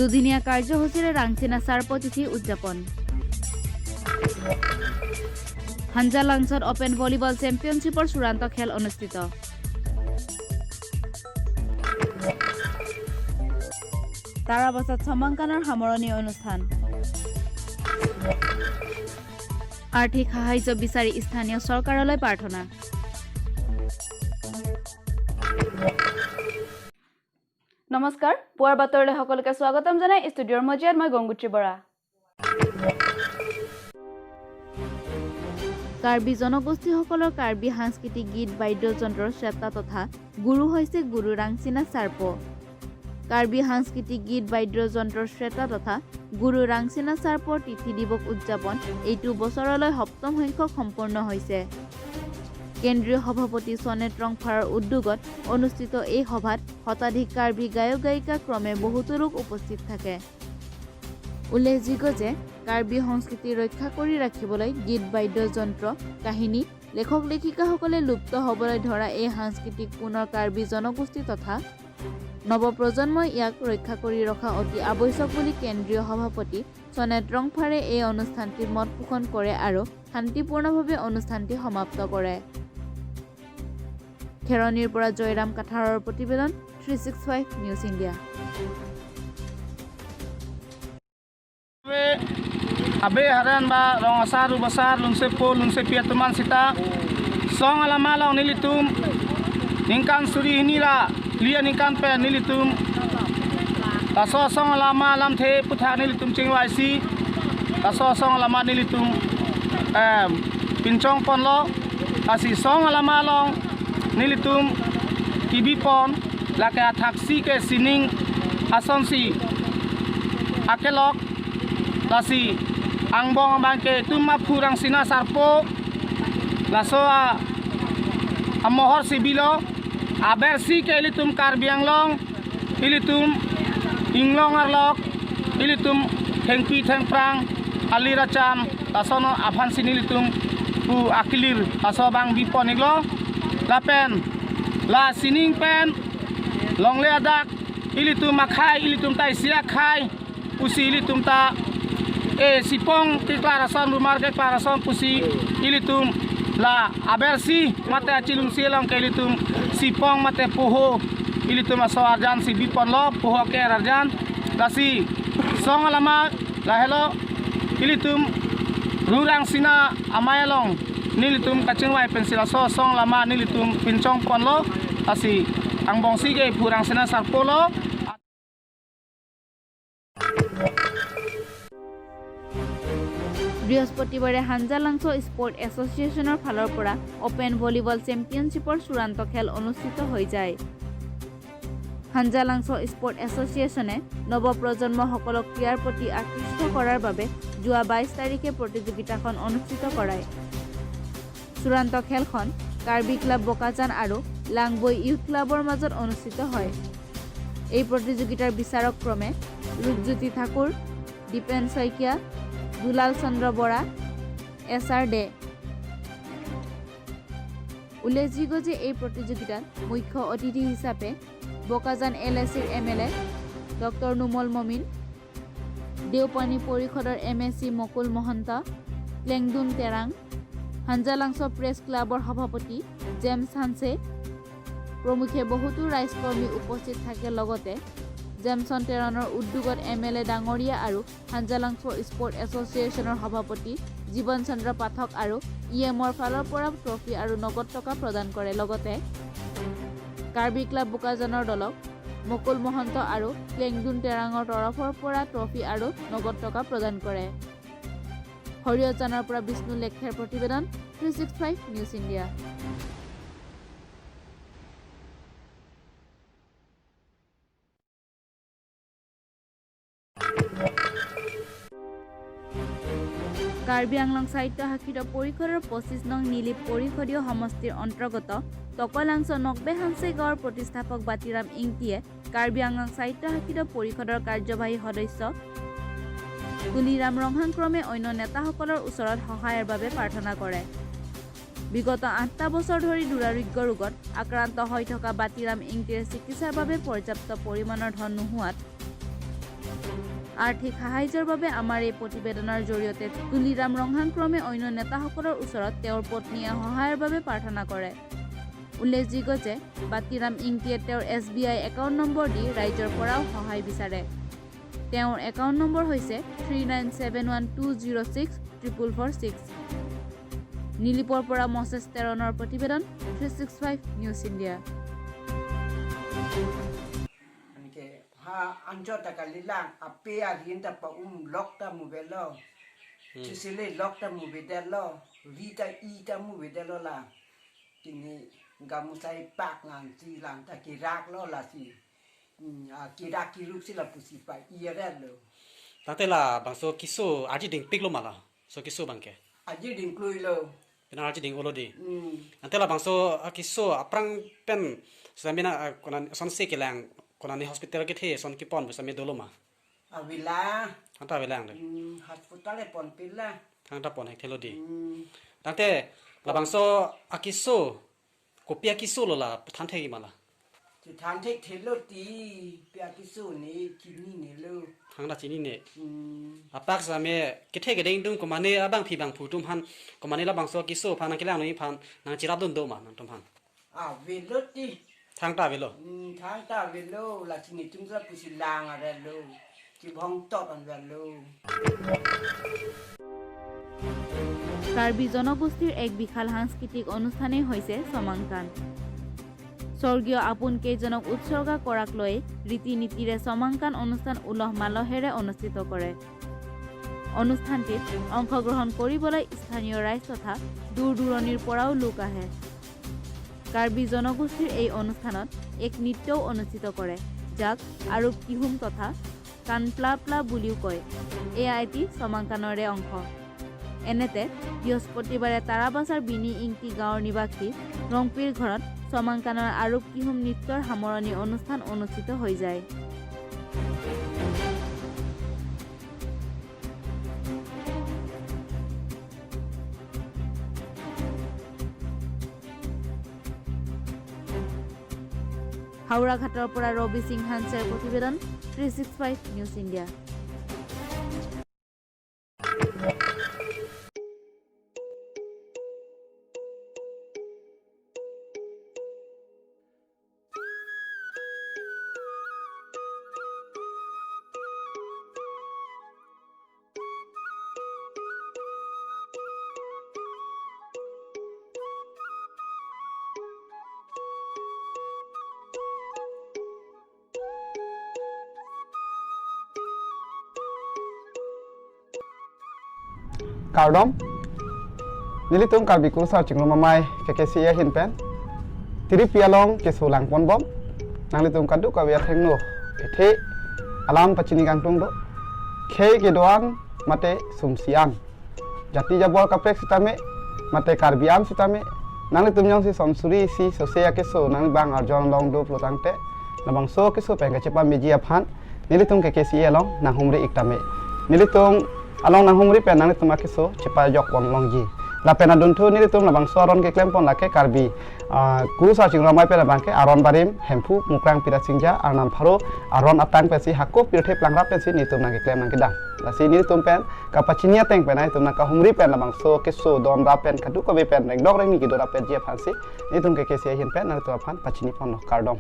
দুদিনীয়া কাৰ্যসূচীৰে ৰাংচিনা চাৰ্প তিথি উদযাপন। হাঞ্জালাংছত অপেন ভলীবল চেম্পিয়নশ্বিপৰ চূড়ান্ত খেল অনুষ্ঠিত। তাৰাবাছত চমাংকানৰ সামৰণি অনুষ্ঠান। আৰ্থিক সাহায্য বিচাৰি স্থানীয় চৰকাৰলৈ প্ৰাৰ্থনা। নমস্কাৰ, পুৱাৰ বাতৰিলৈ সকলোকে স্বাগতম জনাই ষ্টুডিঅ'ৰ মজিয়াত মই গংগুত্ৰী বৰা। কাৰ্বি জনগোষ্ঠীসকলৰ কাৰ্বি সাংস্কৃতিক গীত বাদ্যযন্ত্ৰৰ শ্ৰেতা তথা গুৰু হৈছে গুৰু ৰাংচিনা চাৰ্প। কাৰ্বি সাংস্কৃতিক গীত বাদ্যযন্ত্ৰৰ শ্ৰেতা তথা গুৰু ৰাংচিনা চাৰ্পৰ তিথি দিৱস উদযাপন এইটো বছৰলৈ সপ্তম সংখ্যক সম্পন্ন হৈছে। কেন্দ্ৰীয় সভাপতি চনেত ৰংফাৰৰ উদ্যোগত অনুষ্ঠিত এই সভাত শতাধিক কাৰ্বি গায়ক গায়িকা ক্ৰমে বহুতো লোক উপস্থিত থাকে। উল্লেখযোগ্য যে কাৰ্বি সংস্কৃতি ৰক্ষা কৰি ৰাখিবলৈ গীত বাদ্যযন্ত্ৰ কাহিনী লেখক লেখিকাসকলে লুপ্ত হ'বলৈ ধৰা এই সাংস্কৃতিক পুনৰ কাৰ্বি জনগোষ্ঠী তথা নৱপ্ৰজন্মই ইয়াক ৰক্ষা কৰি ৰখা অতি আৱশ্যক বুলি কেন্দ্ৰীয় সভাপতি চনেত ৰংফাৰে এই অনুষ্ঠানটিত মত পোষণ কৰে আৰু শান্তিপূৰ্ণভাৱে অনুষ্ঠানটি সমাপ্ত কৰে। খেৰণিৰ পৰা জয়ৰাম কাঠাৰৰ প্ৰতিবেদন, 365 news India. Abe haren ba rong asar basar lungse po lungse pia tuman sita song alama long nilitum ningkan suri hinira lia ningkan pe nilitum taso song alama lam the putha nilitum chingwai si taso song alama nilitum pinchong pon lo asi song alama long nilitum kibi pon lake thaksi ke sining ason si akelok lasi angbong bangke tuma purang sina sarpo laso a amohor sibilo aber si ke ilitum karbiang long ilitum inglong arlok ilitum thengpi thengprang aliracham lasono afan sinilitum pu akilir laso bang biponiglo lapen la sining pen longle adak ilitum makhai ilitum tai sia khai pusi ilitum ta e sipong ke klarason rumar ke klarason pusi ilitum la abersi mate achilung silang ke ilitum sipong mate poho ilitum aso arjan si bipon lo poho ke arjan lasi song alama la hello ilitum rurang sina amayalong nilitum kachingwai pensil aso song lama nilitum pinchong pon lo lasi angbong si ke purang sina sarpolo। বৃহস্পতিবাৰে হাঞ্জালাংছ sport এছ'চিয়েশ্যনৰ ফালৰ পৰা open volleyball চেম্পিয়নশ্বিপৰ চূড়ান্ত খেল অনুষ্ঠিত হৈ যায়। হাঞ্জালাংছ sport এছ'চিয়েশ্যনে নৱপ্ৰজন্মসকলক ক্ৰীড়াৰ প্ৰতি আকৃষ্ট কৰাৰ বাবে যোৱা 22 তাৰিখে প্ৰতিযোগিতাখন অনুষ্ঠিত কৰায়। চূড়ান্ত খেলখন কাৰ্বি ক্লাব বোকাজান আৰু লাংবৈ ইউথ ক্লাবৰ মাজত অনুষ্ঠিত হয়। এই প্ৰতিযোগিতাৰ বিচাৰক ক্ৰমে ৰূপজ্যোতি ঠাকুৰ, দীপেন শইকীয়া, দুলাল চন্দ্ৰ বৰা, এছ আৰ দে। উল্লেখযোগ্য যে এই প্ৰতিযোগিতাত মুখ্য অতিথি হিচাপে বোকাজান এল এ চিৰ এম এল এ ডক্টৰ নুমল মমিন, দেওপানী পৰিষদৰ M A C মকুল Mahanta, ক্লেংডুন Terang, হাঞ্জালাংছ press ক্লাবৰ সভাপতি জেমছ হানছে প্ৰমুখ্যে বহুতো ৰাইজকৰ্মী উপস্থিত থাকে। লগতে জেমছন টেৰণৰ উদ্যোগত এম এল এ ডাঙৰীয়া আৰু হাঞ্জালাংছ স্পৰ্ট এছ'চিয়েশ্যনৰ সভাপতি জীৱন চন্দ্ৰ পাঠক আৰু ই এমৰ ফালৰ পৰা ট্ৰফি আৰু নগদ টকা প্ৰদান কৰে। লগতে কাৰ্বি ক্লাব বোকাজানৰ দলক মকুল মহন্ত আৰু ক্লেংডুন তেৰাঙৰ তৰফৰ পৰা ট্ৰফি আৰু নগদ টকা প্ৰদান কৰে। সৰিয়হজানৰ পৰা বিষ্ণু লেখেৰ প্ৰতিবেদন, 365 নিউজ ইণ্ডিয়া। কাৰ্বি আংলং স্বায়ত্তশাসিত পৰিষদৰ 25 নং নীলিপ পৰিষদীয় সমষ্টিৰ অন্তৰ্গত টকলাংছ নকবে হানছে গাঁৱৰ প্ৰতিষ্ঠাপক বাতিৰাম ইংতিয়ে কাৰ্বি আংলং স্বায়ত্তশাসিত পৰিষদৰ কাৰ্যবাহী সদস্য তুলিৰাম ৰংহাং ক্ৰমে অন্য নেতাসকলৰ ওচৰত সহায়ৰ বাবে প্ৰাৰ্থনা কৰে। বিগত 8টা বছৰ ধৰি দুৰাৰোগ্য ৰোগত আক্ৰান্ত হৈ থকা বাতিৰাম ইংতিৰ চিকিৎসাৰ বাবে পৰ্যাপ্ত পৰিমাণৰ ধন নোহোৱাত আৰ্থিক সাহায্যৰ বাবে আমাৰ এই প্ৰতিবেদনৰ জৰিয়তে তুলিৰাম ৰংহাং ক্ৰমে অন্য নেতাসকলৰ ওচৰত তেওঁৰ পত্নীয়ে সহায়ৰ বাবে প্ৰাৰ্থনা কৰে। উল্লেখযোগ্য যে বাতিৰাম ইংতিয়ে তেওঁৰ এছবিআই একাউণ্ট নম্বৰ দি ৰাইজৰ পৰাও সহায় বিচাৰে। তেওঁৰ একাউণ্ট নম্বৰ হৈছে 3971206444 6। নীলিপৰ পৰা মছেছ টেৰণৰ প্ৰতিবেদন, 365 News India. Anke ha anjo ta kalilang ape a rin ta pa lok ta mu be lo sisile lok ta mu be de lo ri ta i ta mu be de lo la tini ga mu sai pak lang ti lang ta ki rak lo la si a ki rak ki ruk si la pusi pa i re lo. Tante la bang so kiso aji ding pik lo mala so kiso bang ke. A ji ding klui lo. Pena aji ding olo di. Ante la bang so kiso aprang pen samina kona son se ke lang kona ni hospital ke the son ki pon sami dolo ma. A vila. Anta belang de. Hospital e pon pila. Thang ta pon hek thelo di. Tante la bang so akiso kopia kiso lo la than the ki mala. จะทานเทคเทโลตีเปียกิสูนี่กินนี่นี่ลูก Thang ta chini ne. อืม Apak same ke the ke ding dum ko mane abang phi bang phu tum han ko mane la bang so kiso phan ke lang ni phan nang chirap dun do ma nang tum han. อ่าเวลตี Thang ta velo. อืมทางตาเวลล่ะทีนี้จุงจะปุสิลางอะไรลูกที่ห้องตอดอันเวล Karbi জনগোষ্ঠীৰ এক বিশাল সাংস্কৃতিক অনুষ্ঠানেই হৈছে চমাংকান। স্বৰ্গীয় আপোন কেইজনক উৎসৰ্গা কৰাক লৈ ৰীতি নীতিৰে চমাংকান অনুষ্ঠান উলহ মালহেৰে অনুষ্ঠিত কৰে। অনুষ্ঠানটিত অংশগ্ৰহণ কৰিবলৈ স্থানীয় ৰাইজ তথা দূৰ দূৰণিৰ পৰাও লোক আহে। কাৰ্বি জনগোষ্ঠীৰ এই অনুষ্ঠানত এক নৃত্যও অনুষ্ঠিত কৰে, যাক আৰু কিহুম তথা কানপ্লাপ্লা বুলিও কয়। এয়া এটি চমাংকানৰে অংশ। এনেতে বৃহস্পতিবাৰে তাৰাবাছাৰ বিনি ইংতি গাঁৱৰ নিবাসী ৰংপিৰ ঘৰত চমাংকানৰ আৰোপ কিহুম নৃত্যৰ সামৰণি অনুষ্ঠান অনুষ্ঠিত হৈ যায়। হাওৰাঘাটৰ পৰা ৰবি সিং হানছেৰ প্ৰতিবেদন, 365 News India. Kardom nilitung karbi kursa chinglo mamai ke ke sia hin pen tiri pialong ke sulang pon bom nang litung kadu ka wi thengno ethe alam pachini gangtung do khe ke doang mate sumsiang jati jabol kapek sitame mate karbiam sitame nang litung nyong si somsuri si sosea ke so nang bang arjon long do plotang te nabang so ke so peng ke chepa meji aphan nilitung ke ke sia long nang humri iktame nilitung along nang humri pen nang litung ke so chepa jok wang long ji la pena duntu nilitung labang so aron ke klem pon lake karbi kurusa chingramai pe labang ke aron barim hempu mukrang pira singja arnam pharo aron atang pe si hakko pirthe plangra pe si nitum nang ke klem nang ke dang la si nitum pen ka pachinia teng pen ai tum nang ka humri pen labang so ke so don ra pen kadu ko be pen reng dok reng ni ki do ra pen ji phan si nitum ke ke si hin pen nang tu phan pachini pon no kardom.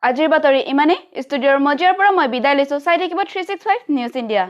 আজিৰ বাতৰি ইমানেই। ষ্টুডিঅ'ৰ মজিয়াৰ পৰা মই বিদায় লৈছোঁ। চাই থাকিব 365 News India.